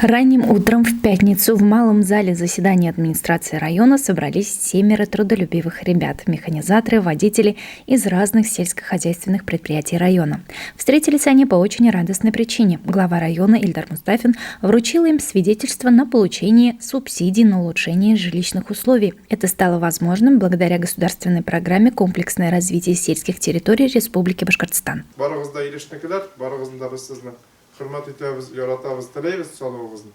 Ранним утром в пятницу в малом зале заседания администрации района собрались семеро трудолюбивых ребят, механизаторы, водители из разных сельскохозяйственных предприятий района. Встретились они по очень радостной причине. Глава района Ильдар Мустафин вручил им свидетельство на получение субсидий на улучшение жилищных условий. Это стало возможным благодаря государственной программе «Комплексное развитие сельских территорий Республики Башкортостан». Барыгыз да Илешнекеләр, барыгызны да без сезне хөрмәт итәбез, яратабыз, теләйбез салуыгызны.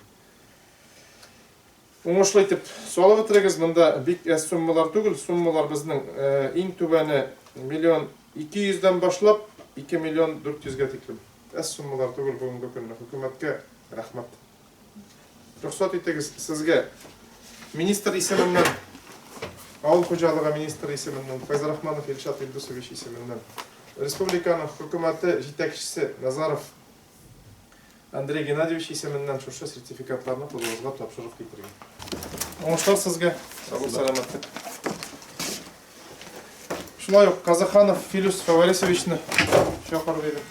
Уңышлы итеп салып бетерегез. Монда бик әз суммалар түгел, суммалар безнең иң түбәне миллион ике йөздән башлап 2 миллион 400гә тиклем. Әз суммалар түгел бүгенге көнне. Хөкүмәткә рәхмәт. Рөхсәт итегез, сезгә министр исеменнән, авыл хуҗалыгы министры исеменнән, Фәйзрахманов Илшат Илдусович исеменнән, республиканың хөкүмәте җитәкчесе Назаров Андрей Геннадьевич исеменнән шушы сертификатларны кулыгызга тапшырып китергән. Уңышлар сезгә, саулык, сәламәтлек. Шулай ук Казаханов Филюс Фаварисовичны чакырып идем.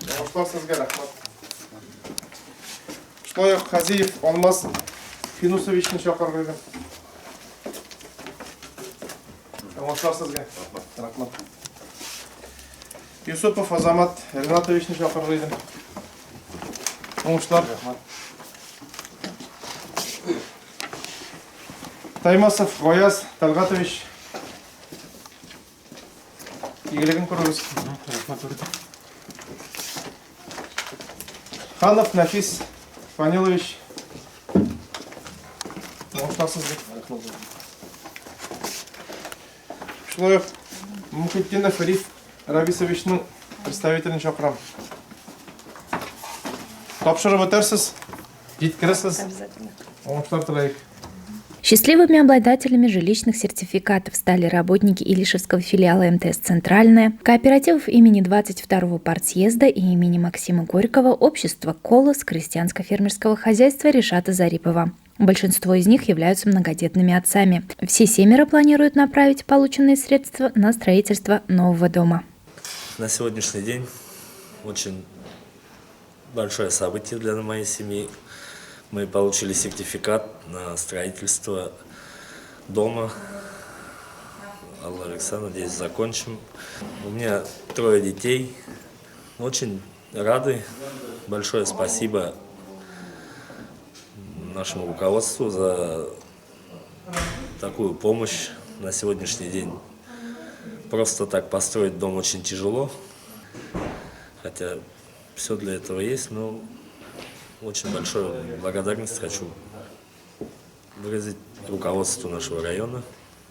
Уңышлар сезгә, рәхмәт. Шулай ук Хазиев Алмаз Финусовичны чакырып идем. Уңышлар сезгә. Рәхмәт. Юсупов Азамат Ринатовичны чакырыр идем. Уңышлар. Рәхмәт. Таймасов Гаяз Талгатович. Игелеген күрегез. Рәхмәт. Ханов Нафис Фанилович. Уңышлар сезгә. Шулай ук Мухетдинов Риф Рависовичның представителен чакырам. Тапшырып үтәрсез, җиткерерсез. Обязательно. Уңышлар теләйек. Счастливыми обладателями жилищных сертификатов стали работники Илишевского филиала МТС «Центральная», кооперативов имени 22-го партсъезда и имени Максима Горького, общества «Колос», крестьянско-фермерского хозяйства Решата Зарипова. Большинство из них являются многодетными отцами. Все семеро планируют направить полученные средства на строительство нового дома. На сегодняшний день очень большое событие для моей семьи. Мы получили сертификат на строительство дома. Алла Александровна, надеюсь, закончим. У меня трое детей. Очень рады. Большое спасибо нашему руководству за такую помощь на сегодняшний день. Просто так построить дом очень тяжело. Хотя все для этого есть, но очень большую благодарность хочу выразить руководству нашего района.